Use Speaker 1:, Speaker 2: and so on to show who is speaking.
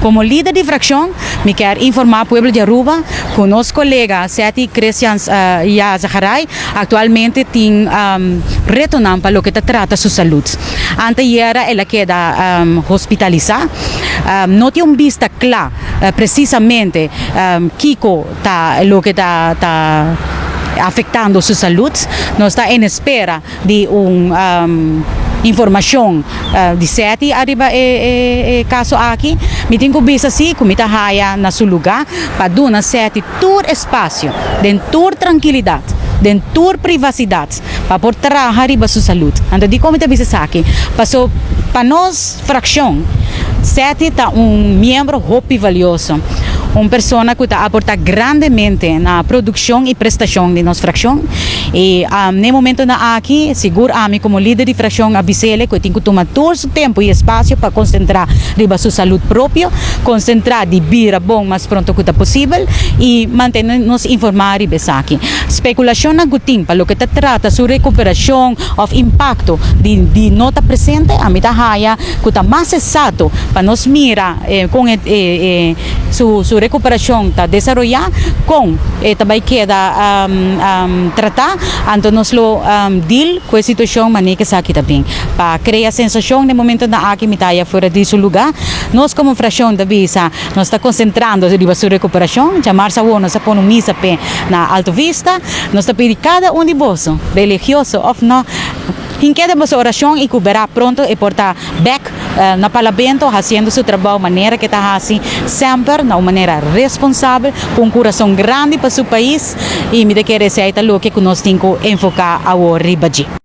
Speaker 1: Como lider di fraccion, mi kier informa pueblo di Aruba cu nos colega Setty Christians Yarzagaray actualmente tin retonan pa loke ta trata su salud. Anteayera el a keda hospitalisa. No tin un bista cla precisamente kico ta loke ta afectando su salud. Nos ta en espera di un informacion di Setty ariba e caso aki. Mi tin cu bisa si cu mi ta haya na su luga pa duna Setty tur espacio, den tur trankilidad, den tur privacidad, pa por traha riba su salud. Anto dicon mi ta bisa esaki? Paso pa nos fraccion, Setty ta un miembro hopi valioso, un persona cu ta aporta grandemente na produccion y prestacion di nos fraccion. Y n'e momentonan aki, sigur ami como lider di fraccion a bis'ele cu e tin cu tuma tur su tempo y espacio pa concentra riba su salud propio, concentra di bira bon mas pronto cu ta posibel y mantene nos informa riba esaki. Speculacionnan cu tin pa loke ta trata su recuperacion of impacto di no ta presente, ami ta haya cu ta mas exacto pa nos mira con e su recuperacion ta desaroya, con e ta bay keda trata, anto nos lo deal cu e situacion manera cu esaki ta bin. Pa crea sensacion den momentonan aki mi ta haya fuera di su luga. Nos como fraccion ta bisa nos ta concentrando riba su recuperacion. Djamarsa awor nos a pone un misa p'e na Alto Vista. Nos ta pidi cada un di boso, religioso of no, hink'e den boso oracion y cu bera pronto e por ta bek na Parlamento haciendo su trabao manera cu e ta haci semper, na un manera responsabel, cu un curason grandi pa su pais, y mi ta kere esey ta loke cu nos tin cu enfoca awor riba dje.